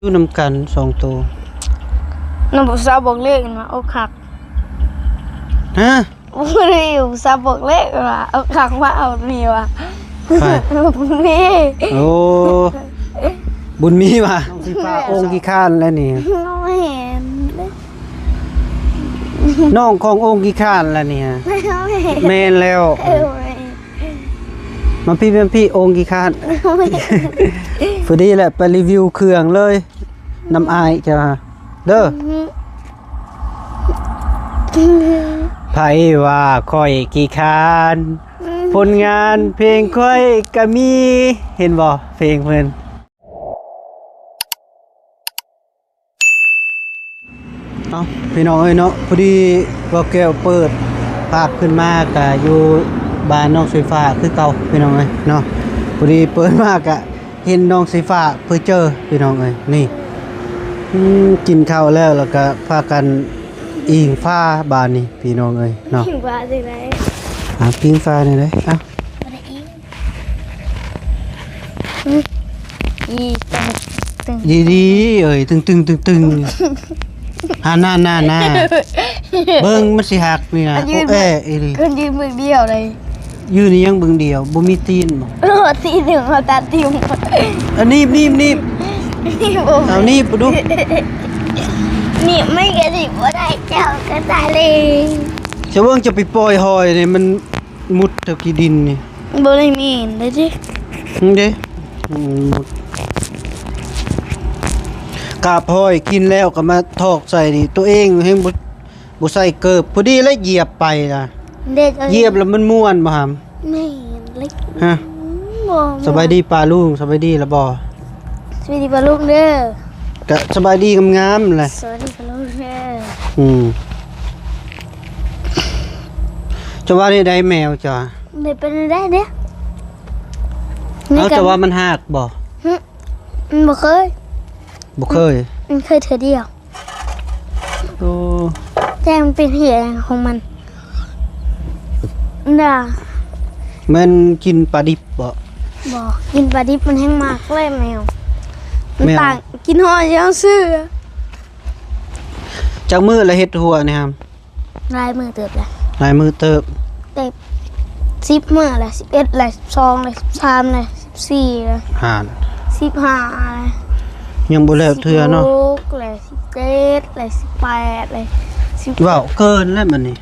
ຢູ່ນຳກັນສອງໂຕ. ນ້ອງຜູ້ສາວບອກເລກວ່າອົກຫັກ. ຮະ? ບໍ່ໄດ້ຢູ່ ຜູ້ສາວບອກເລກວ່າອົກຫັກ ມາເອົານີ້ວ່າ ໃຜ? ບຸນມີ. ໂອ້ ບຸນມີວ່າ ນ້ອງສີຟ້າ ແມ່ນ ໂອ່ງຂີ້ຄ້ານແລ້ວນີ້. ບໍ່ແມ່ນເດ້. ນ້ອງຂອງໂອ່ງຂີ້ຄ້ານແລ້ວນີ້. ບໍ່ແມ່ນ. ແມ່ນແລ້ວ. ເອີ ແມ່ນ. ມາພີ້ ມາພີ້ ໂອ່ງຂີ້ຄ້ານ. ພໍດີແຫຼະ ໄປຣີວິວເຄື່ອງເລີຍ ນຳອ້າຍເຈົ້າເດີ. ອືມ ໃຜວ່າຂ້ອຍຂີ້ຄ້ານ ອືມ ຜົນງານເພງຂ້ອຍກະມີ. ເຫັນບໍ່ ເພງເພິ່ນ. ເອົ້າ ພີ່ນ້ອງເອີຍເນາະ, ພໍດີບ່າວແກ້ວເປີດພາບຂຶ້ນມາກະຢູ່ບ້ານນ້ອງສີຟ້າຄືເກົ່າ ພີ່ນ້ອງເອີຍເນາະ. ພໍດີເປີດມາກະເຫັນນ້ອງສີຟ້າເພີເຈີ ພີ່ນ້ອງເອີຍ. ນີ້ ອືມ ກິນເຂົ້າແລ້ວ ແລ້ວກະພາກັນອີງຟ້າບາດນີ້ ພີ່ນ້ອງເອີຍເນາະ. ອີງຟ້າຈັ່ງໃດ? ອ່າ ອີງຟ້າແນວໃດ? ເອົ້າ ບໍ່ໄດ້ອີງ. ອືມ ອີງ ຕຶງ ຕຶງ ອີງດີໆ ເອີຍ ຕຶງໆ ຕຶງໆ ຫັ້ນນະ ນັ້ນນະ ເບິ່ງມັນຊິຫັກນີ້ນະ. ອັນຢືນ ໂອ້ ແອອີ່ຫຼີ ຄັນຢືນເບິ່ງດຽວເລີຍ. ຢືນອີ່ຫຍັງເບິ່ງດຽວ ບໍ່ມີຕີນບໍ່? ເອີ ຕີນໜຶ່ງເຮົາຕັດຖິ້ມ. ອັນໜີບ ໜີບ ໜີບ ໜີບ ເອົາໜີບດູ. ໜີບມັນກະໜີບບໍ່ໄດ້ ເຈົ້າກະຕາຍເລີຍ. ຊະເບິ່ງ ຈະໄປປ່ອຍຫອຍນີ້ ມັນມຸດແຖວຂີ້ດິນນີ້. ບໍ່ໄດ້ມີນເດ້. ນີ້ເດ້ ອືມ ກາບຫອຍກິນແລ້ວກໍມາຖອກໃສ່ນີ້ ໂຕເອງແຮງບໍ່ ບໍ່ໃສ່ເກີບ ພໍດີແລ້ວຢຽບໄປນະ. ຢຽບແລ້ວມັນມ່ວນບໍ່ຫຳ? ແມ່ນເລີຍ. ຮະ? ບໍ່ ສະບາຍດີປ້າລຸງ ສະບາຍດີລະບໍ່? ສະບາຍດີປ້າລຸງເດີ. ກະສະບາຍດີງາມໆແຫຼະ. ສະບາຍດີປ້າລຸງເດີ. ອືມ ເຈົ້າວ່າແນວໃດແມວເຈົ້າ? ໄດ້ເປັນໄດ້ເດ້. ເອົາ ແຕ່ວ່າມັນຮັກບໍ່? ຫຶ ມັນບໍ່ເຄີຍ. ບໍ່ເຄີຍ. ມັນເຄີຍເທື່ອດຽວ. ໂອ້ ແຕ່ມັນເປັນເຫດຂອງມັນນະ. ແມ່ນກິນປາດິບບໍ່? ບໍ່ ກິນປາດິບມັນແຮງມັກແຫຼະແມວ. ມັນ ແມວ ຕ່າງ ກິນຫອຍຈັ່ງຊື່. ຈັກມື້ລະເຮັດຫົວນີ້ຫຳ? ຫຼາຍມື້ເຕີບແລ້ວ. ຫຼາຍມື້ເຕີບ. ແຕ່ສິບມື້ແຫຼະ ສິບເອັດແຫຼະ ສິບສອງແຫຼະ ສິບສາມແຫຼະ ສິບສີ່ແຫຼະ ຫານ ສິບຫ້າແຫຼະ ຍັງບໍ່ແລ້ວເທື່ອເນາະ. ສິບຫົກແຫຼະ ສິບເຈັດແຫຼະ ສິບແປດແຫຼະ ສິບ ເວົ້າເກີນແລ້ວບັດນີ້.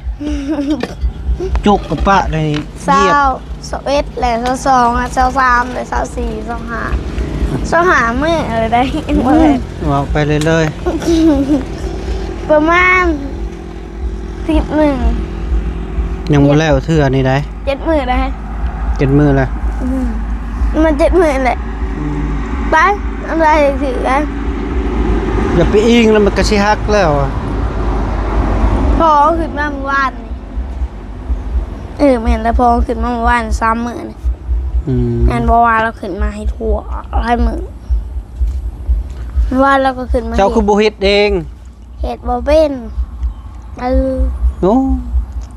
ຈຸກກະປະໄດ້ ຊາວ ຢຽບ ຊາວເອັດແຫຼະ ຊາວສອງແຫຼະ ຊາວສາມແຫຼະ ຊາວສີ່ ຊາວຫ້າ ຊາວຫ້າມື້ເອີ ໄດ້ ອືມ ເວົ້າໄປເລື້ອຍໆ ປະມານ ສິບມື້ ຍັງບໍ່ແລ້ວເທື່ອນີ້ໄດ໋. ເຈັດມື້ໄດ໋. ເຈັດມື້ແລ້ວ. ອືມ ມັນເຈັດມື້ແຫຼະ. ອືມ ໄປ ອັນໃດຖືກໄດ້. ຢ່າໄປອີງແລ້ວ ມັນກະຊິຫັກແລ້ວ. ພໍຂຶ້ນມາມື້ວານນີ້. ເອີ ແມ່ນແລ້ວ ພໍຂຶ້ນມາມື້ວານ ສາມມື້ນີ້. ອືມ ແມ່ນບໍ່ວ່າລາວຂຶ້ນມາໃຫ້ທົ່ວຫຼາຍມື້. ມື້ວານລາວກໍຂຶ້ນມາ. ເຈົ້າຄືບໍ່ເຮັດເອງ? ເຮັດບໍ່ເປັນ. ເອີ ໂອ້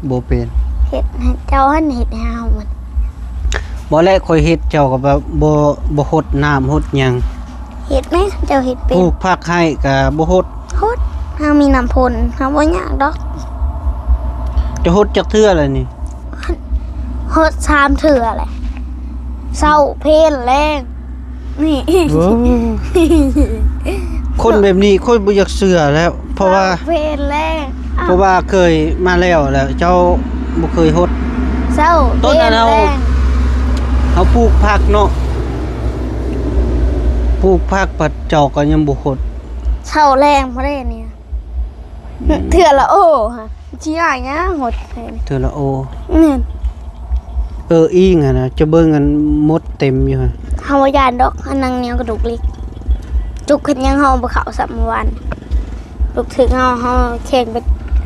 ບໍ່ເປັນ. ເຮັດໃຫ້ເຈົ້າຫັ້ນ ເຮັດໃຫ້ເຮົາມັນ. ບໍ່ແຫຼະ ຂ້ອຍເຮັດ ເຈົ້າກໍແບບບໍ່ ບໍ່ຫົດນ້ຳຫົດຫຍັງ. ເຮັດແມ ເຈົ້າເຮັດເປັນ. ປູກຜັກໄຮ່ກໍບໍ່ຫົດ. ຫົດ ເຮົາມີນ້ຳພົ່ນ ເຮົາບໍ່ຍາກດອກ. ຈະຫົດຈັກເທື່ອລະນີ້? ຫົດສາມເທື່ອແຫຼະ ເຊົ້າ ເພນ ແລງ. ນີ້ ໂອ້ ຄົນແບບນີ້ຂ້ອຍບໍ່ຢາກເຊື່ອແລ້ວ ເພາະວ່າ ເພນແລງ ເພາະວ່າເຄີຍມາແລ້ວ ແລ້ວເຈົ້າບໍ່ເຄີຍຫົດ. ເຊົ້າ ຕົ້ນອັນເຮົາ ເພນແລງ ເຮົາປູກຜັກເນາະ ປູກຜັກ ບັດເຈົ້າກໍຍັງບໍ່ຫົດ. ເຊົ້າແລງບໍ່ໄດ້ນີ້ ອືມ ເທື່ອລະໂອຫະ ຊິຍາກຫຍັງຫົດໃຫ້ ເທື່ອລະໂອ. ແມ່ນ ເອີ ອີງຫັ້ນນະ ຈະເບິ່ງອັນມົດເຕັມຢູ່ຫະ. ເຮົາບໍ່ຢ້ານດອກ ອັນໜັງໜຽວກະດູກເຫຼັກ ຈຸກເຮັດຫຍັງເຮົາບໍ່ເຂົ້າຊ້ຳມື້ວານ. ລູກຖືກເຮົາ ເຮົາແຂ່ງໄປ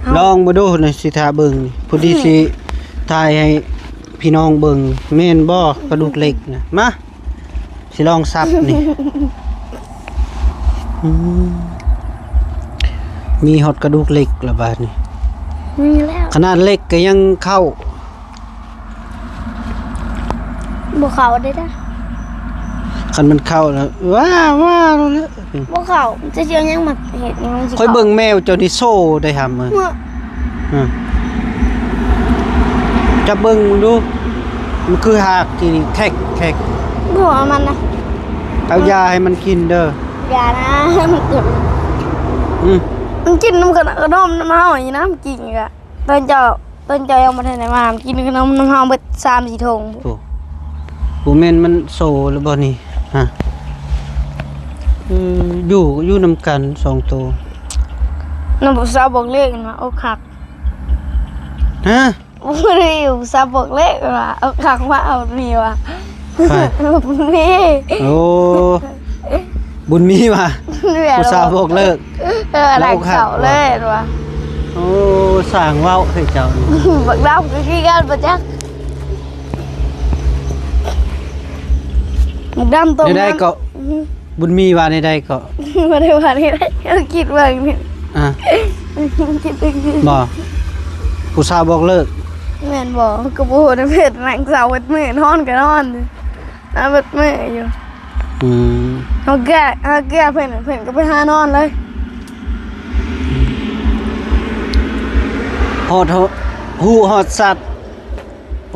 ເຮົາ ລອງເບິ່ງດູນະ ຊິຖ້າເບິ່ງນີ້ ຜູ້ທີ່ ອືມ ຊິຖ່າຍໃຫ້ພີ່ນ້ອງເບິ່ງ ແມ່ນບໍ່ກະດູກເຫຼັກນະ. ມາ ຊິລອງສັບນີ້ ອືມ ມີຮອດກະດູກເຫຼັກລະບາດນີ້. ມີແລ້ວ ຂະໜາດເຫຼັກກະຍັງເຂົ້າ ບໍ່ເຂົ້າເດ້ດະ. ຄັນມັນເຂົ້າລະ ວ້າ ວ້າໂລດແຫຼະ. ບໍ່ເຂົ້າ ຈະຊິເອົາຫຍັງມາເຮັດຫຍັງມັນຊິ ຂ້ອຍເບິ່ງແມວເຈົ້ານີ້ໂຊໄດ້ຫຳເອີຍ. ເອີ ຈັບເບິ່ງເບິ່ງດູ ມັນຄືຮາກກີ່ແຄກໆ. ບໍ່ເອົາມັນນະ ເອົາຢາໃຫ້ມັນກິນເດີ. ຢ່ານະ ມັນເຈັບ. ອືມ ມັນກິນນຳຂະໜອມນຳເຮົາອີກນະ ມັນກິນອີກອະ. ຕອນເຈົ້າ ຕອນເຈົ້າຍັງບໍ່ທັນໄດ້ມາ ມັນກິນຂະໜອມນຳເຮົາເບິດສາມສີ່ຖົງ. ໂອ້ ບໍ່ແມ່ນມັນໂຊຫຼືບໍ່ນີ້ ຮະ? ເອີ ຢູ່ ຢູ່ນຳກັນສອງໂຕ. ນຳຜູ້ສາວບອກເລີກນະ ອົກຫັກ. ຮະ? ບໍ່ໄດ້ຢູ່ ຜູ້ສາວບອກເລີກວ່າ ອົກຫັກວ່າ ເອົາມີວ່າ ໃຜ? ມີ. ໂອ້ ບຸນມີວ່າ ຜູ້ສາວບອກເລີກ ເອີ ແລ້ວອົກຫັກເລີຍວ່າ. ໂອ້ ຊ່າງເວົ້າເຮີ້ຍເຈົ້ານີ້. ບັກດຳກໍຄືກັນບໍ່ຈັກ ບັກດຳຕົງ ແນວໃດເກາະ? ອື ບຸນມີວ່າແນວໃດເກາະ? ບໍ່ໄດ້ວ່າແນວໃດ ເຮົາຄິດເບິ່ງນີ້ ອາ ຄິດເບິ່ງ ບໍ່ ຜູ້ສາວບອກເລີກ ແມ່ນບໍ່? ກໍບໍ່ຮູ້ນະ ເພິ່ນນັ່ງເຊົາເບິດມື້ ນອນກໍນອນ ນອນເບິດມື້ຢູ່. ອືມ ເຮົາແກ້ ເຮົາແກ້ເພິ່ນ ເພິ່ນກໍໄປຫານອນເລີຍ. ຮອດ ຮູ້ຮອດສັດ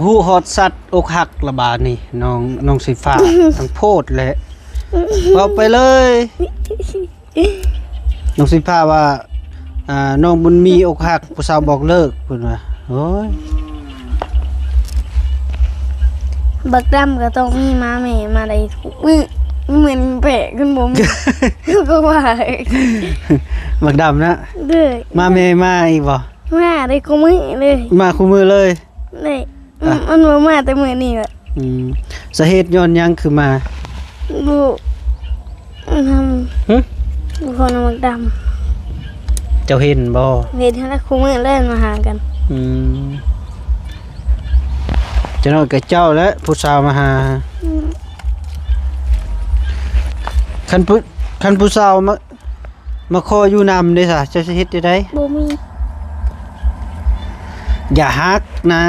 ຮູ້ຮອດສັດອົກຫັກລະບາດນີ້ ນ້ອງ ນ້ອງສີຟ້າ ທັງໂພດແຫຼະ ເວົ້າໄປເລີຍ. ນ້ອງສີຟ້າວ່າ ອ່າ ນ້ອງບຸນມີອົກຫັກ ຜູ້ສາວບອກເລີກ ເພິ່ນວ່າ. ໂອ້ຍ ບັກດຳກໍຕ້ອງມີໝາແມ່ມາໄດ້ທຸກມື້ ມື້ນີ້ແປກຂຶ້ນບໍ່ມີ ກໍວ່າ ບັກດຳນະ ເດີ ໝາແມ່ມາອີກບໍ່? ມາໄດ້ຄູ່ມື້ເລີຍ ມາຄູ່ມື້ເລີຍ. ນີ້ ອະ ອືມ ມັນບໍ່ມາແຕ່ມື້ນີ້ແຫຼະ. ອືມ ສາເຫດຍ້ອນຫຍັງຄືມາ? ບໍ່ ມັນທຳ ຫຶ? ບໍ່ພໍນຳບັກດຳ. ເຈົ້າເຫັນບໍ່? ເຫັນຫັ້ນແຫຼະ ຄູ່ມື້ແລ້ວມາຫາກັນ. ອືມ ຈັກໜ້ອຍກໍເຈົ້າແຫຼະ ຜູ້ສາວມາຫາ. ອືມ ຄັນຜູ້ ຄັນຜູ້ສາວມາ ມາຂໍຢູ່ນຳເດ້ຊະ ເຈົ້າຊິເຮັດຈັ່ງໃດ? ບໍ່ມີ. ຢ່າຮັກນະ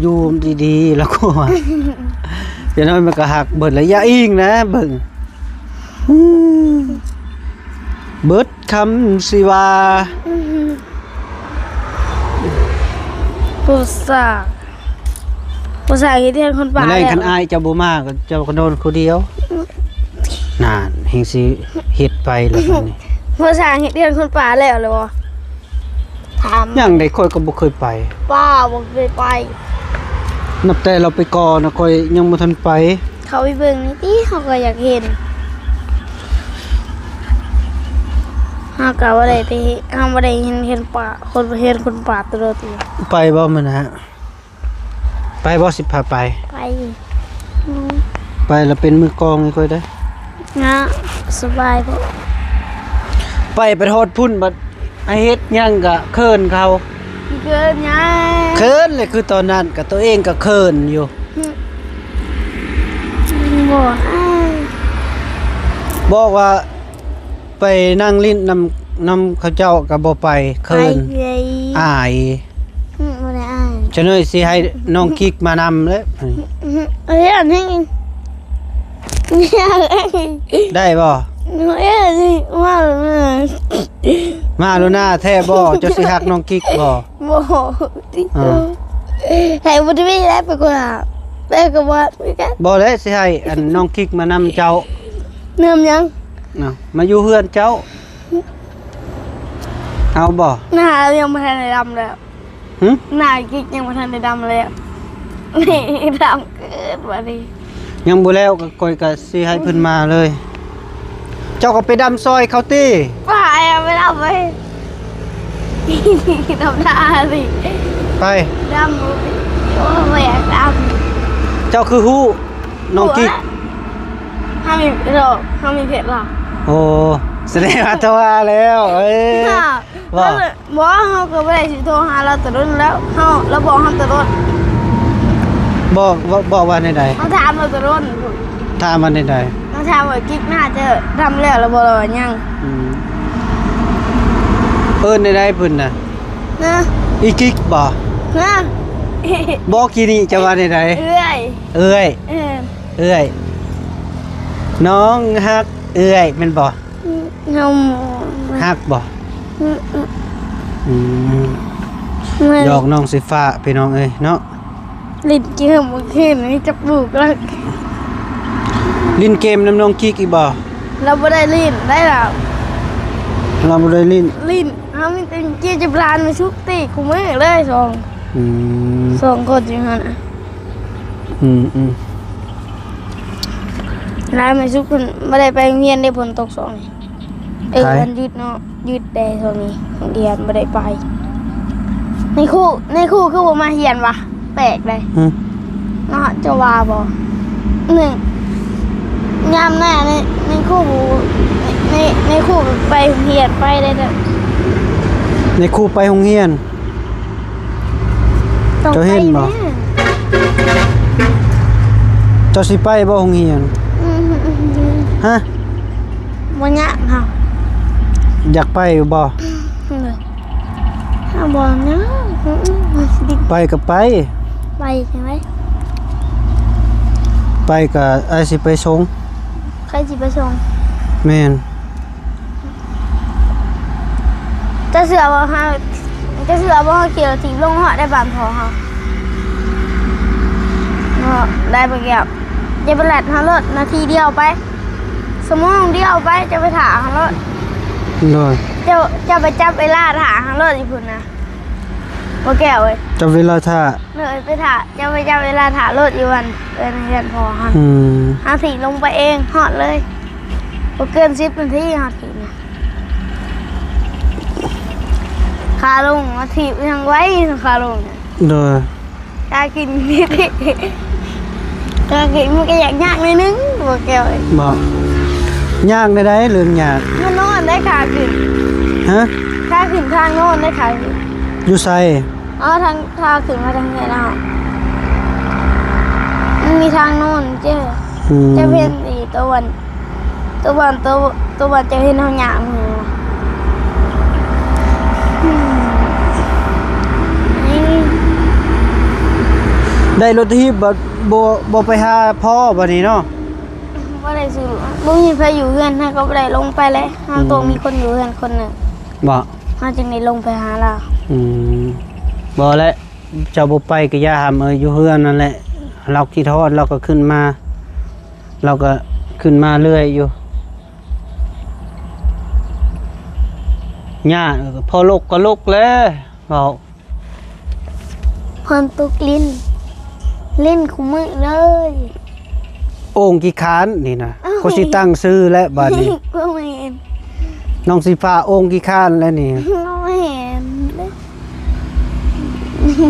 ຢູ່ດີໆ ແລ້ວກໍວ່າ ຢ່າງໜ້ອຍມັນກໍຮັກເບິດແລ້ວ. ຢ່າອີງນະ ເບິ່ງ ເບິດຄຳຊິວ່າ ຜູ້ສາວ ຜູ້ສາວເຮັດເຮືອນຄົນປ່າ ມື້ແລງ ແລ້ວ ຄັນອ້າຍເຈົ້າບໍ່ມາ ກໍເຈົ້າກໍນອນຜູ້ດຽວ. ນັ້ນ ແຮ່ງຊິເຮັດໄປແລ້ວບັດນີ້. ຜູ້ສາວເຮັດເຮືອນຄົນປ່າແລ້ວ ແລ້ວບໍ່? ຖາມ ຍັງໃດ ຂ້ອຍກໍບໍ່ເຄີຍໄປ. ປ້າບໍ່ເຄີຍໄປ. ນັບແຕ່ລາວໄປກໍ່ນະ ຂ້ອຍຍັງບໍ່ທັນໄປ. ເຂົ້າໄປເບິ່ງນີ້ຕິ ເຮົາກໍຢາກເຫັນ. ເຮົາກໍບໍ່ໄດ້ໄປ ເຮົາບໍ່ໄດ້ເຫັນ ເຫັນປ່າ ຄົນ ເຫັນຄົນປ່າຕົວເດີ. ໄປບໍ່ມື້ໜ້າ? ໄປບໍ່? ຊິພາໄປ. ໄປ. ອືມ ໄປລະເປັນມືກອງໃຫ້ຂ້ອຍເດີ້. ນະ ສະບາຍບໍ່? ໄປ ໄປຮອດພຸ້ນບັດ ໃຫ້ເຮັດຫຍັງກະເຂີນເຂົາ. ເຂີນຫຍັງ? ເຂີນແຫຼະ ຄືຕອນນັ້ນກະໂຕເອງກະເຂີນຢູ່. ອືມ ບໍ່ ອ້າຍ ບອກວ່າ ໄປນັ່ງຫຼິ້ນນຳ ນຳເຂົາເຈົ້າກໍບໍ່ໄປ ເຂີນ ໄປເລີຍ ອາຍ. ອືມ ບໍ່ໄດ້ອາຍ. ຈະໜ້ອຍຊິໃຫ້ນ້ອງກິກມານຳເລີຍ. ອືມ ເອີຍ ອັນນີ້ ໄດ້ບໍ່? ເອີຍ ນີ້ ມາແລ້ວນະ ມາແລ້ວນະ ແທ້ບໍ່? ເຈົ້າຊິຮັກນ້ອງກິກບໍ່? ບໍ່ ອ່າ ໃຫ້ບໍ່ໄດ້ໄປກວ່າ ແຕ່ກໍບໍ່ຄືກັນ. ບໍ່ແຫຼະ ຊິໃຫ້ອັນນ້ອງກິກມານຳເຈົ້າ. ນຳຫຍັງ? ເອົາ ມາຢູ່ເຮືອນເຈົ້າ ເອົາບໍ່? ໜ້າຍັງບໍ່ທັນໄດ້ດຳແລ້ວ. ຫຶ? ໜ້າກິກຍັງບໍ່ທັນໄດ້ດຳແລ້ວ. ນີ້ດຳເກີນບັດນີ້. ຍັງບໍ່ແລ້ວ ກໍຂ້ອຍກໍຊິໃຫ້ເພິ່ນມາເລີຍ. ເຈົ້າກໍໄປດຳຊ່ອຍເຂົາຕິ. ໄປ ເອົາໄປດຳໄປ. ດຳໜ້າຊິ. ໄປ ດຳບໍ່ເປັນ. ໂອ້ ບໍ່ຢາກດຳ. ເຈົ້າຄືຮູ້ ນ້ອງກິກ? ເຮົາມີ ເຮົາມີເພຈລາວ. ໂອ້ ສະແດງວ່າໂທຫາແລ້ວ. ເອີຍ ບໍ່ ບໍ່ ເຮົາກໍບໍ່ໄດ້ຊິໂທຫາລາວແຕ່ດົນແລ້ວ. ເຮົາ ລາວບອກເຮົາແຕ່ດົນ. ບອກ ບອກ ບອກວ່າແນວໃດ? ເຮົາຖາມລາວແຕ່ດົນ. ຖາມວ່າແນວໃດ? ເຮົາຖາມວ່າກິກໜ້າຈະດຳແລ້ວລະບໍ່ ລາວວ່າຍັງ. ອືມ ເອີ້ນແນວໃດເພິ່ນນະ? ນະ ອີກິກບໍ່? ນະ ບໍ່ ກີ້ນີ້ຈະວ່າແນວໃດ? ເອື້ອຍ. ເອື້ອຍ. ເອີ ເອື້ອຍ ນ້ອງຮັກ ເອື້ອຍແມ່ນບໍ່? ເຮົາ ຮັກບໍ່? ອືມ ອືມ ອືມ ແມ່ນ ຢອກນ້ອງສີຟ້າພີ່ນ້ອງເອີຍເນາະ. ຫຼິ້ນເກມມື້ຄືນນີ້ຈັບລູກແລ້ວ ຫຼິ້ນເກມນຳນ້ອງກິກອີກບໍ່? ລາວບໍ່ໄດ້ຫຼິ້ນໄດ໋ລາວ ລາວບໍ່ໄດ້ຫຼິ້ນ ຫຼິ້ນ ເຮົາມີແຕ່ເກມຈັບຫຼານມາຊຸກຕີຄູ່ມື້ເລີຍ ສອງ ອືມ ສອງຄົນຢູ່ຫັ້ນນະ. ອືມໆ ຫຼານມາຊຸກເພິ່ນບໍ່ໄດ້ໄປໂຮງຮຽນເດ້ ຝົນຕົກຊ່ວງນີ້ ເອີ ໃຜ? ວັນຢຸດເນາະ ຢຸດແດ່ຊ່ວງນີ້ ໂຮງຮຽນບໍ່ໄດ້ໄປ. ນາຍຄູ ນາຍຄູຄືບໍ່ມາຮຽນວະ? ແປກເດ້. ຫືມ? ເນາະ ເຈົ້າວ່າບໍ່? ນີ້ ຍາມໜ້ານີ້ ນາຍຄູ ນາຍ ນາຍ ນາຍຄູໄປໂຮງຮຽນ ໄປໄດ້ເດີ. ນາຍຄູໄປໂຮງຮຽນ? ຕ້ອງ ເຈົ້າເຫັນບໍ່? ໄປແນ່. ເຈົ້າຊິໄປບໍ່ໂຮງຮຽນ? ອືມ ຮະ? ບໍ່ຍາກເຮົາ ຢາກໄປຢູ່ບໍ່? ເອີ ເຮົາບໍ່ຍາກ ອືມ ໄປກໍໄປ ໄປຈັ່ງໃດ? ໄປກໍອ້າຍຊິໄປສົ່ງ ໃຜຊິໄປສົ່ງ? ແມ່ນ. ເຈົ້າເຊື່ອບໍ່ເຮົາ ເຈົ້າເຊື່ອບໍ່ ເຮົາຂີ່ລົດຖີບລົງຮອດໄດ້ບ້ານພໍ່ເຮົາເນາະ ໄດ້ບໍ່ແກ້ວ? ຢ່າໄປລັດເຮົາໂລດ ນາທີດຽວໄປ ຊົ່ວໂມງດຽວໄປ ເຈົ້າໄປຖ້າເຮົາໂລດ. ໂດຍ. ເຈົ້າ ເຈົ້າໄປຈັບເວລາຖ້າເຮົາໂລດຢູ່ພຸ້ນນະ ບໍ່ແກ້ວເອີຍ ຈັບເວລາຖ້າ. ໂດຍ ໄປຖ້າ ເຈົ້າໄປຈັບເວລາຖ້າໂລດຢູ່ອັນ ເຮືອນ ເຮືອນພໍ່ເຮົາ. ອືມ ເຮົາຖີບລົງໄປເອງ ຮອດເລີຍ ບໍ່ເກີນສິບນາທີເຮົາຖີບນະ. ຂາລົງ ມາຖີບຍັງໄວ ຂາລົງ. ໂດຍ. ຂາຂຶ້ນ ຂາຂຶ້ນມັນກໍຢາກຍາກໜ້ອຍໜຶ່ງ ບໍ່ແກ້ວເອີຍ. ບໍ່ ຍາກແນວໃດ ເລື່ອງຍາກ? ມັນນອນໄດ້ຂາຂຶ້ນ. ຮະ? ຂາຂຶ້ນທາງນອນໄດ້ຂາຂຶ້ນ. ຢູ່ໃສ? ອໍ ທາງ ຖ້າຂຶ້ນມາທາງນີ້ແລ້ວ ມັນມີທາງໂນ້ນເຈົ້. ອືມ ເຈົ້າເຫັນອີໂຕວັນ ໂຕວັນ ໂຕ ໂຕວັນ ເຈົ້າເຫັນເຮົາຍ່າງ ອືມ ໄດ້ລົດຖີບ ບໍ່ ບໍ່ ບໍ່ໄປຫາພໍ່ບັດນີ້ເນາະ. ບໍ່ໄດ້ຊື້ ບໍ່ມີໃຜຢູ່ເຮືອນ ເຮົາກໍບໍ່ໄດ້ລົງໄປແຫຼະ. ເຮົາ ອືມ ຕ້ອງມີຄົນຢູ່ເຮືອນຄົນໜຶ່ງ. ບໍ່ ເຮົາຈຶ່ງໄດ້ລົງໄປຫາລາວ. ອືມ ບໍ່ແຫຼະ ເຈົ້າບໍ່ໄປກໍຢ່າຫຳເອີຍ ຢູ່ເຮືອນນັ້ນແຫຼະ. ລາວຄິດຮອດ ລາວກໍຂຶ້ນມາ ລາວກໍຂຶ້ນມາເລື້ອຍຢູ່. ຍາກ ພໍລົກກໍລົກແຫຼະ ເວົ້າ. ຝົນຕົກຫຼິ້ນ ຫຼິ້ນຄູ່ມື້ເລີຍ. ໂອ່ງຂີ້ຄ້ານນີ້ນະ. ເອົ້າ ກໍຊິຕັ້ງຊື່ແຫຼະບາດນີ້. ບໍ່ແມ່ນ ນ້ອງສີຟ້າໂອ່ງຂີ້ຄ້ານແຫຼະນີ້. ບໍ່ແມ່ນ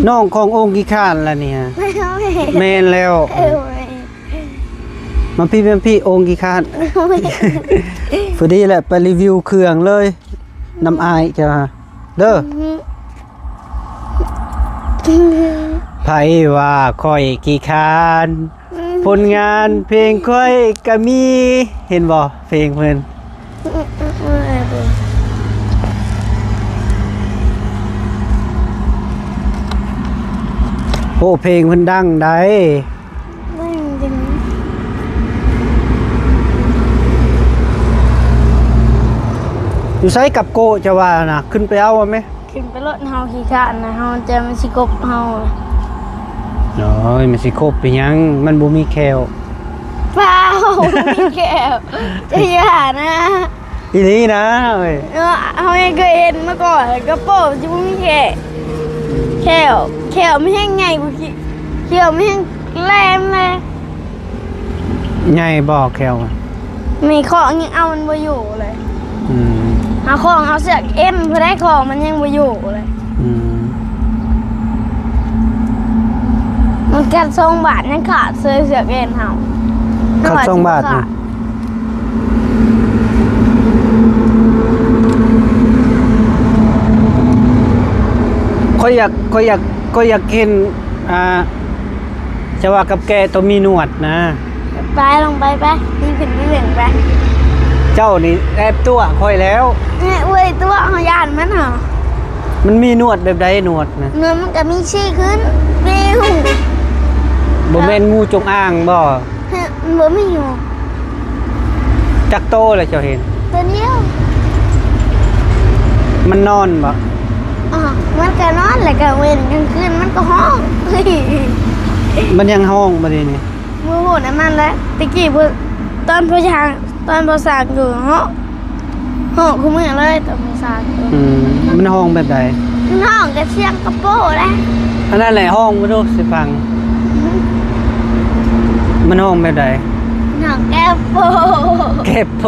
ນ້ອງຂອງໂອ່ງຂີ້ຄ້ານລະນີ້. ບໍ່ແມ່ນ ແມ່ນແລ້ວ. ເອີ ບໍ່ແມ່ນ ມາພີ້ ມາພີ້ ໂອ່ງຂີ້ຄ້ານ. ບໍ່ແມ່ນ ພໍດີແຫຼະ ໄປຣີວິວເຄື່ອງເລີຍ ອືມ ນຳອ້າຍເຈົ້າເດີ. ອືມ ໃຜວ່າຂ້ອຍຂີ້ຄ້ານ ອືມ ຜົນງານເພງຂ້ອຍກໍມີ. ເຫັນບໍ່ ເພງເພິ່ນ? ອືມ ອືມ ອືມ ໂອ້ ເພງເພິ່ນດັງໃດ໋. ຢູ່ໃສກັບໂກະ ເຈົ້າວ່ານະ? ຂຶ້ນໄປເອົາແມະ. ຂຶ້ນໄປໂລດ ເຮົາຂີ້ຄ້ານນະ ເຮົາຈະ ມັນຊິກົບເຮົາ. ໂອ້ຍ ມັນຊິກົບເປັນຫຍັງ? ມັນບໍ່ມີແຂ້ວ. ເປົ່າ ມີແຂ້ວ ເຈົ້າຢ່ານະ. ອີ່ຫຼີນະເອີຍ. ເນາະ ເຮົາຍັງເຄີຍເຫັນມາກ່ອນ ກະໂປງຊິບໍ່ມີແຂ້ວ ແຂ້ວ ແຂ້ວມັນແຮງໃຫຍ່ກວ່າ ແຂ້ວມັນແຮງແຫຼມເລີຍ. ໃຫຍ່ບໍ່ແຂ້ວ? ແມ່ນ ຄອງຍັງເອົາມັນບໍ່ຢູ່ເລີຍ. ອືມ ເຮົາຄອງເອົາເຊືອກເອັນພຸ້ນໃດ ຄອງມັນຍັງບໍ່ຢູ່ເລີຍ. ອືມ ມັນກັດສອງບາດຍັງຂາດເລີຍ ເຊືອກເອັນເຮົາ. ຄັນສອງບາດ ຂ້ອຍຢາກ ຂ້ອຍຢາກ ຂ້ອຍຢາກເຫັນ ອ່າ ຈະວ່າກັບແກະໂຕມີໜວດນະ. ໄປ ລົງໄປ ໄປ ຕີຂຶ້ນໄປເບິ່ງໄປ. ເຈົ້ານີ້ແອບຕົວະຂ້ອຍແລ້ວ. ເອີຍ ຕົວະ ເຮົາຢ້ານມັນຫາ. ມັນມີໜວດແບບໃດ ໜວດນະ? ໜວດມັນກະມີຊີ້ຂຶ້ນ ມີຫູ. ບໍ່ແມ່ນ ອ່າ ງູຈົງອາງບໍ່? ເຮີ ບໍ່ມີຫູ. ຈັກໂຕລະເຈົ້າເຫັນ? ໂຕດຽວ. ມັນນອນບໍ່? ອາ ມັນກະນອນ ແລ້ວກະເວັນກາງຄືນມັນກະຮ້ອງ. ມັນຍັງຮ້ອງບໍ່ດຽວນີ້? ບໍ່ຮູ້ນຳມັນແຫຼະ. ແຕ່ກີ້ ຕອນພໍ່ຊ້າງ ຕອນພໍ່ຊ້າງຢູ່ເນາະ ຮ້ອງຄູ່ມື້ເລີຍຕອນມື້ເຊົ້າ. ອືມ ມັນຮ້ອງແບບໃດ? ມັນຮ້ອງກະສຽງກະໂປແຫຼະ. ອັນນັ້ນແຫຼະ ຮ້ອງມາດູຊິຟັງ. ມັນຮ້ອງແບບໃດ? ຮ້ອງແກໂປ ແກໂປ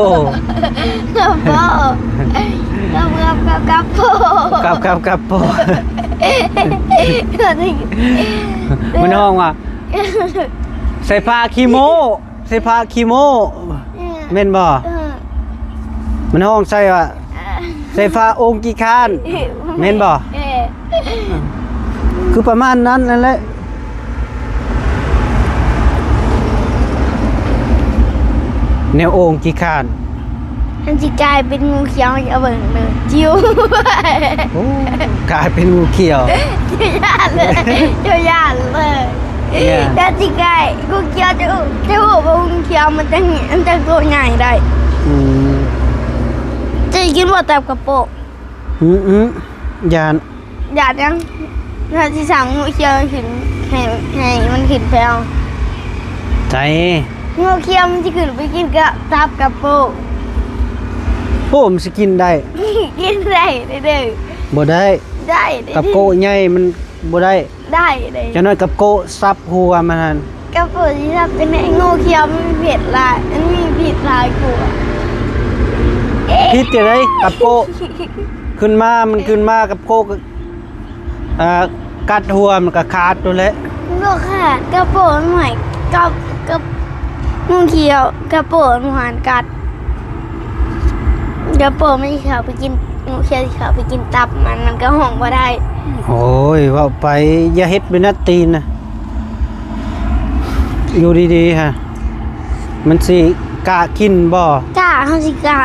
ກະໂປ ກັບກັບກັບກັບໂປ ກັບກັບກັບໂປ. ມັນຮ້ອງວ່າ ໃສ່ຜ້າຂີ້ໂມ້ ໃສ່ຜ້າຂີ້ໂມ້ ເອີ ແມ່ນບໍ່? ເອີ ມັນຮ້ອງໃສ່ວ່າ ເອີ ໃສ່ຜ້າອົງຂີ້ຄ້ານ ເອີ ແມ່ນບໍ່? ເອີ ຄືປະມານນັ້ນນັ້ນແຫຼະ ແນວອົງຂີ້ຄ້ານ. ມັນຊິກາຍເປັນງູຂຽວໃຫ້ເຈົ້າເບິ່ງເດີ ຈິ້ວ. ໂອ້ ກາຍເປັນງູຂຽວ ເຈົ້າຢ້ານເລີຍ ເຈົ້າຢ້ານເລີຍ. ເຈົ້າຊິກາຍງູຂຽວ ເຈົ້າ ເຈົ້າຮູ້ບໍ່ ງູຂຽວມັນຈັ່ງ ມັນຈັ່ງໂຕໃຫຍ່ໄດ້. ອືມ ເຈົ້າກິນບໍ່ຕັບກະໂປ? ອືມໆ ຢ້ານ ຢ້ານຫຍັງ? ເຮົາຊິສ້າງງູຂຽວຂຶ້ນ ໃຫ້ ໃຫ້ມັນຂຶ້ນໄປເອົາໃສ? ງູຂຽວມັນຊິຂຶ້ນໄປກິນກະຕັບກະໂປ. ໂອ້ ມັນຊິກິນໄດ້? ກິນໄດ້ເດີ. ບໍ່ໄດ້ ໄດ້ເດີ. ກະໂປໃຫຍ່ມັນບໍ່ໄດ້. ໄດ້ເດ້. ຈັກໜ້ອຍກະໂປສັບຫົວມັນຫັ້ນ. ກະໂປຊິສັບຈັ່ງໃດ? ງູຂຽວມັນມີພິດຫຼາຍ ມັນມີພິດຫຼາຍກວ່າ. ເອະ ພິດຈັ່ງໃດ? ກະໂປຂຶ້ນມາ ມັນຂຶ້ນມາ ກະໂປກະ ອ່າ ກັດຫົວມັນກະຂາດໂລດແຫຼະ. ບໍ່ຂາດ ກະໂປມັນຫາຍ ກັບ ກັບງູຂຽວ ກະໂປມັນຫາຍກັດ. ກະໂປມັນຊິເຂົ້າໄປກິນ ງູຂຽວຊິເຂົ້າໄປກິນຕັບມັນ ມັນກະຮ້ອງບໍ່ໄດ້. ໂອ້ຍ ເວົ້າໄປ ຢ່າເຮັດເປັນອັດຕີນນະ ຢູ່ດີໆຫັ້ນ ມັນຊິກະກິນບໍ່? ກະ ເຮົາຊິກະ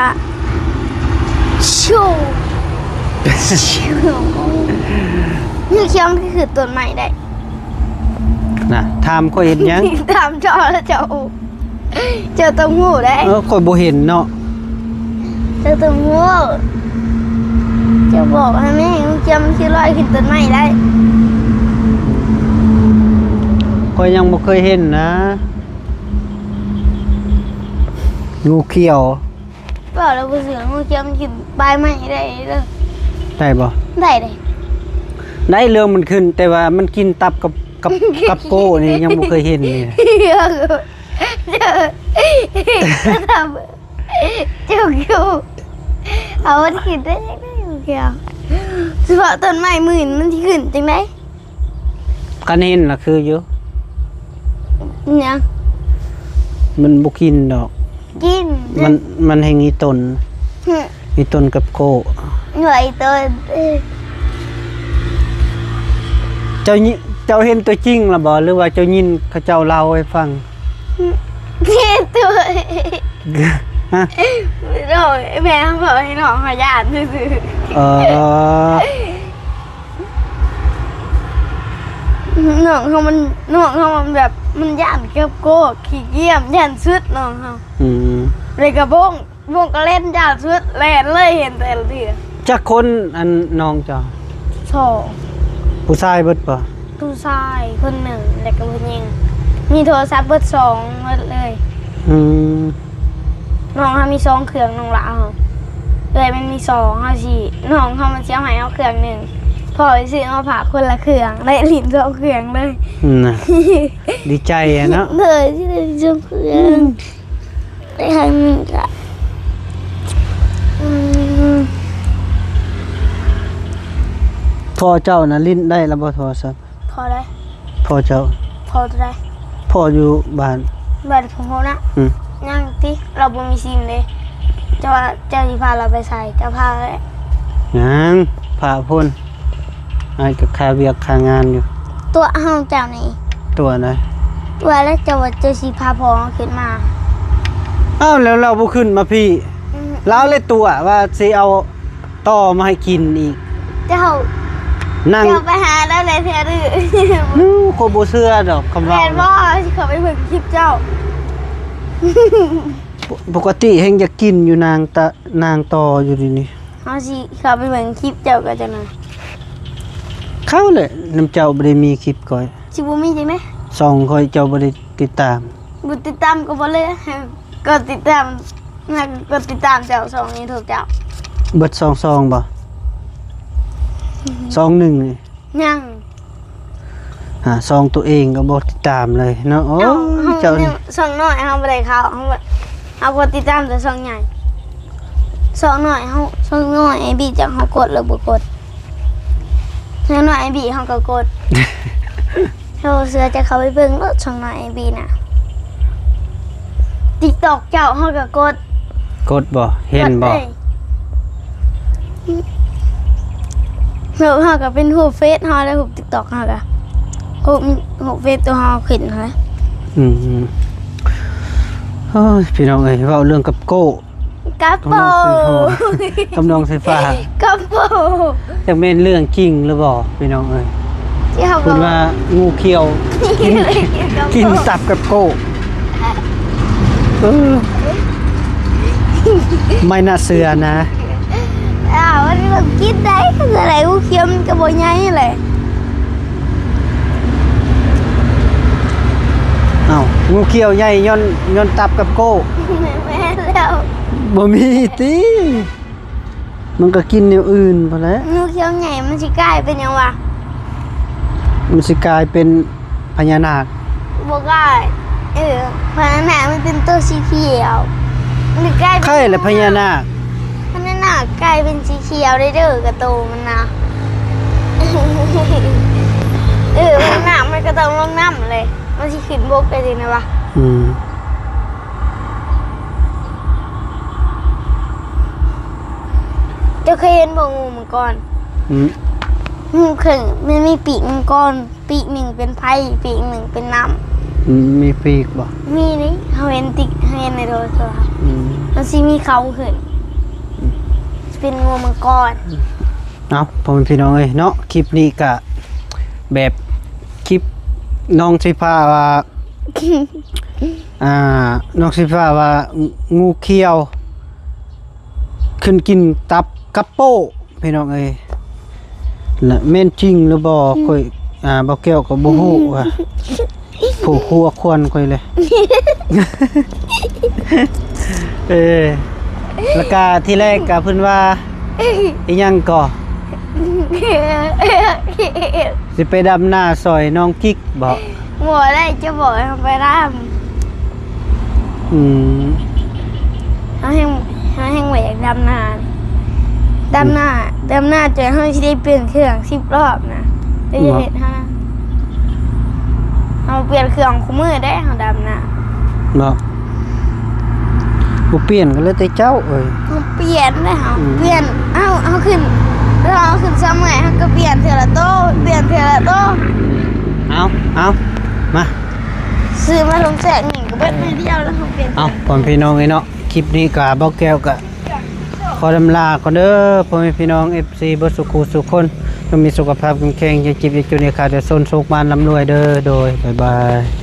ງູຂຽວມັນຄືຂຶ້ນຕົ້ນໄມ້ໄດ້. ນະ ຖາມຂ້ອຍເຮັດຫຍັງ? ຖາມເຈົ້າແລ້ວເຈົ້າ ເຈົ້າຕ້ອງຮູ້ເດ້. ເອີ ຂ້ອຍບໍ່ເຫັນເນາະ. ເຈົ້າຕ້ອງຮູ້ ເຈົ້າບອກໃຫ້ແມ່ ງູຂຽວມັນຊິລອຍຂຶ້ນຕົ້ນໄມ້ໄດ້. ຂ້ອຍຍັງບໍ່ເຄີຍເຫັນນະ ງູຂຽວ. ເວົ້າແລ້ວບໍ່ເຊື່ອ ງູຂຽວມັນຂຶ້ນປາຍໄມ້ໄດ້ເດີ. ໄດ້ບໍ່? ໄດ້ເດ້. ໄດ້ ເລື່ອງມັນຂຶ້ນ ແຕ່ວ່າມັນກິນຕັບກັບ ກັບ ກັບໂກ້ນີ້ ຍັງບໍ່ເຄີຍເຫັນເລີຍ. ເຈົ້າ ເຈົ້າ ເອົາມັນຂຶ້ນໄດ້ຈັ່ງໃດ? ສະເພາະຕົ້ນໄມ້ໝື່ນມັນຊິຂຶ້ນຈັ່ງໃດ? ຄັນເຫັນລະຄືຢູ່. ຫຍັງ? ມັນບໍ່ກິນດອກ. ກິນ. ມັນ ມັນແຮ່ງອີຕົນ. ຫຶ ອີຕົນກັບໂກ້. ຫວຍ ອີຕົນ. ເຈົ້າ ເຈົ້າເຫັນຕົວຈິງລະບໍ່ ຫຼືວ່າເຈົ້າຍິນເຂົາເຈົ້າເລົ່າໃຫ້ຟັງ? ຫຶ ເຫັນຕົວ. ຮະ? ໂດຍ ແມ່ເຮົາເວົ້າໃຫ້ນ້ອງເຮົາຢ້ານຊື່ໆ. ເອີ. ນ້ອງເຮົາມັນ ນ້ອງເຮົາມັນແບບ ມັນຢ້ານກັບໂກ້ ຂີ້ກຽມ ຢ້ານສຸດນ້ອງເຮົາ. ອືມ ແລ້ວກະບົ້ງ ບົ້ງກະເຫຼັ້ນ ຢ້ານສຸດ ແລ່ນເລີຍ ເຫັນແຕ່ລະເທື່ອ. ຈັກຄົນ ອັນ ນ້ອງເຈົ້າ? ສອງ. ຜູ້ຊາຍເບິດບໍ່? ຜູ້ຊາຍຄົນໜຶ່ງ ແລ້ວກະຜູ້ຍິງ ມີໂທລະສັບເບິດສອງເບິດເລີຍ. ອືມ. ນ້ອງເຮົາມີສອງເຄື່ອງ ນ້ອງຫຼ້າເຮົາ ເອື້ອຍມັນມີສອງ ເຮົາຊິ ນ້ອງເຮົາມັນຊິເອົາໃຫ້ເຮົາເຄື່ອງໜຶ່ງ ພໍ່ໄປຊື້ມາຝາກຄົນລະເຄື່ອງ ໄດ້ຫຼິ້ນສອງເຄື່ອງເລີຍ. ນະ ດີໃຈອະເນາະ. ໂດຍ ຊິໄດ້ຫຼິ້ນສອງເຄື່ອງ. ໄດ້ຄັ້ງໜຶ່ງກະ ອືມ ພໍ່ເຈົ້ານະຫຼິ້ນໄດ້ລະບໍ່ໂທລະສັບ? ພໍໄດ້. ພໍ່ເຈົ້າ? ພໍໂຕໃດ? ພໍ່ຢູ່ບ້ານ. ບ້ານຂອງເຮົານະ? ອືມ. ຍັງຕິ ລາວບໍ່ມີຊິມເດ້. ເຈົ້າວ່າເຈົ້າຊິພາລາວໄປໃສ? ເຈົ້າພາແຫຼະ. ຍັງ ພາພຸ້ນ. ອ້າຍກະຄາວຽກຄາງານຢູ່. ຕົວະເຮົາເຈົ້ານີ້. ຕົວະໃດ? ຕົວະແລ້ວເຈົ້າວ່າເຈົ້າຊິພາພໍ່ເຮົາຂຶ້ນມາ. ອ້າວ ແລ້ວລາວບໍ່ຂຶ້ນມາພີ້? ອືມ. ລາວເລີຍຕົວະວ່າຊິເອົາ ຕໍ່ມາໃຫ້ກິນອີກ. ເຈົ້າ ນັ່ງ ເຈົ້າໄປຫາລາວແຫຼະເທື່ອໜຶ່ງ. ໂອ້ ຂ້ອຍບໍ່ເຊື່ອດອກຄຳເວົ້າ. ແມ່ນບໍ່? ຊິເຂົ້າໄປເບິ່ງຄລິບເຈົ້າ. ປົກກະຕິແຮ່ງຢາກກິນຢູ່ນາງຕະ ນາງຕໍ່ຢູ່ນີ້ນີ້. ເຮົາຊິເຂົ້າໄປເບິ່ງຄລິບເຈົ້າກໍຈັ່ງນັ້ນ. ເຂົ້າແຫຼະ ນຳເຈົ້າບໍ່ໄດ້ມີຄລິບຂ້ອຍ. ຊິບໍ່ມີຈັ່ງໃດ? ຊ່ອງຂ້ອຍເຈົ້າບໍ່ໄດ້ຕິດຕາມ. ບໍ່ຕິດຕາມກໍບໍ່ເລີຍ ກົດຕິດຕາມ ແລ້ວກໍກົດຕິດຕາມເຈົ້າ ຊ່ອງຢູທູບເຈົ້າ. ເບິດສອງຊ່ອງບໍ່? ຊ່ອງໜຶ່ງນີ້ ຍັງ. ຫາຊ່ອງຕົວເອງກໍບໍ່ຕິດຕາມເລີຍເນາະ. ໂອ້ຍ ເຈົ້າ ເຈົ້ານີ້ ຊ່ອງນ້ອຍເຮົາບໍ່ໄດ້ເຂົ້າ ເຮົາ ເຮົາກົດຕິດຕາມແຕ່ຊ່ອງໃຫຍ່. ຊ່ອງນ້ອຍເຮົາ ຊ່ອງນ້ອຍອ້າຍບີຈັກເຮົາກົດຫຼືບໍ່ກົດ. ຊ່ອງນ້ອຍອ້າຍບີເຮົາກໍກົດ. ໂທເຊື່ອ ຈະເຂົ້າໄປເບິ່ງໂລດ ຊ່ອງນ້ອຍອ້າຍບີນະ. ຕິກຕັອກເຈົ້າເຮົາກໍກົດ. ກົດບໍ່? ເຫັນບໍ່? ເຮົາ ເຮົາກໍເປັນຮູບເຟສເຮົາ ແລະ ຮູບຕິກຕັອກເຮົາກໍ ຮູບ ຮູບເຟສຕົວເຮົາຂຶ້ນຫັ້ນແຫຼະ. ອືມ ໂອ້ຍ ພີ່ນ້ອງເອີຍ ເວົ້າເລື່ອງກັບໂກ້ ກັບໂປ້ ກັບນ້ອງສາຍຟ້າ ກັບໂປ້ ຈັກແມ່ນເລື່ອງຈິງຫຼືບໍ່ ພີ່ນ້ອງເອີຍ? ທີ່ເຮົາ ເພິ່ນວ່າ ງູຂຽວກິນ ກິນຕັບກັບໂກ້. ເອີ ໄມ່ໜ້າເຊື່ອນະ. ອ້າວ ມັນກໍກິນໄດ້ ຄືໄດ້ ງູຂຽວມັນກໍບໍ່ໃຫຍ່ແຫຼະ. ອ້າວ ງູຂຽວໃຫຍ່ຍ້ອນ ຍ້ອນຕັບກັບໂກ້. ແມ່ນແລ້ວ. ບໍ່ມີຕິ. ມັນກໍກິນແນວອື່ນພຸ້ນແຫຼະ. ງູຂຽວໃຫຍ່ມັນຊິກາຍເປັນຫຍັງວະ? ມັນຊິກາຍເປັນພະຍານາກ. ບໍ່ກາຍ. ເອີ ພະຍານາກມັນເປັນໂຕສີຂຽວ. ມັນກາຍເປັນ ໃຄແຫຼະພະຍານາກ. ພະຍານາກກາຍເປັນສີຂຽວໄດ້ເດີ້ ກະໂຕມັນນະ. ເອີ ພະຍານາກມັນກໍຕ້ອງລົງນ້ຳເລີຍ. ມັນຊິຂຶ້ນບົກໄດ້ຈັ່ງໃດວະ? ອືມ. ເຈົ້າເຄີຍເຫັນບໍ່ ງູມັງກອນ? ອືມ. ງູເຄີຍ ມັນມີປີກມັງກອນ ປີກໜຶ່ງເປັນໄຟ ປີກໜຶ່ງເປັນນ້ຳ. ອືມ ມີປີກບໍ່? ມີນີ້ ເຮົາເຫັນຕິ ເຮົາເຫັນໃນໂທລະສັບ. ອືມ. ມັນຊິມີເຂົາຂຶ້ນ. ອືມ. ຊິເປັນງູມັງກອນ. ເອົາ ພໍ່ແມ່ພີ່ນ້ອງເອີຍເນາະ ຄລິບນີ້ກະແບບ ຄລິບນ້ອງສີຟ້າວ່າ ອ່າ ນ້ອງສີຟ້າວ່າ ງ- ງ- ງູຂຽວຂຶ້ນກິນຕັບກັບໂປ້ ພີ່ນ້ອງເອີຍ ລະແມ່ນຈິງຫຼືບໍ່? ອືມ. ຂ້ອຍ ອ່າ ບ່າວແກ້ວກໍບໍ່ຮູ້ວ່າ ຜູ້ຄົວຄວນຂ້ອຍເລີຍ. ເອີ ລະກະທີແລກກະເພິ່ນວ່າ ອີ່ຫຍັງກໍ ຊິໄປດຳນາຊ່ອຍນ້ອງກິກບໍ? ບໍ່ໄດ້ ເຈົ້າບອກໃຫ້ເຮົາໄປດຳ. ອືມ. ເຮົາແຮ່ງ ເຮົາແຮ່ງບໍ່ຢາກດຳນາ. ດຳນາ ອືມ ດຳນາຈົນເຮົາຊິໄດ້ປ່ຽນເຄື່ອງສິບລອບນະ. ເຮັດໃຫ້ເຮົາ ເຮົາປ່ຽນເຄື່ອງຄູ່ມື້ເດ້ ເຮົາດຳນາ. ເນາະ ບໍ່ປ່ຽນກໍແລ້ວແຕ່ເຈົ້າເອີຍ. ບໍ່ປ່ຽນເດ້ເຮົາ. ອືມ. ປ່ຽນ ເຮົາ ເຮົາຂຶ້ນ ເຮົາຂຶ້ນຊຳໃໝ່ ເຮົາກໍປ່ຽນເທື່ອລະໂຕ ປ່ຽນເທື່ອລະໂຕ. ເອົາ ເອົາ ມາ ຊື້ມາລົງແຊກນີ້ກໍເບິດມື້ດຽວແລ້ວ ເຮົາປ່ຽນ. ເອົາ ພໍ່ແມ່ພີ່ນ້ອງເອີຍເນາະ ຄລິບນີ້ກະບ່າວແກ້ວກະຂໍລຳລາກ່ອນເດີ ພໍ່ແມ່ພີ່ນ້ອງ ເອັຟຊີ ເບິດສູ່ຄູ່ສູ່ຄົນ ຈົ່ງມີສຸຂະພາບເຂັ້ມແຂງ ຢ່າເຈັບຢ່າຈົນ ຢ່າຂາດຢ່າຈົນ ໂຊກໝານລ່ຳລວຍເດີ. ໂດຍ ບາຍບາຍ.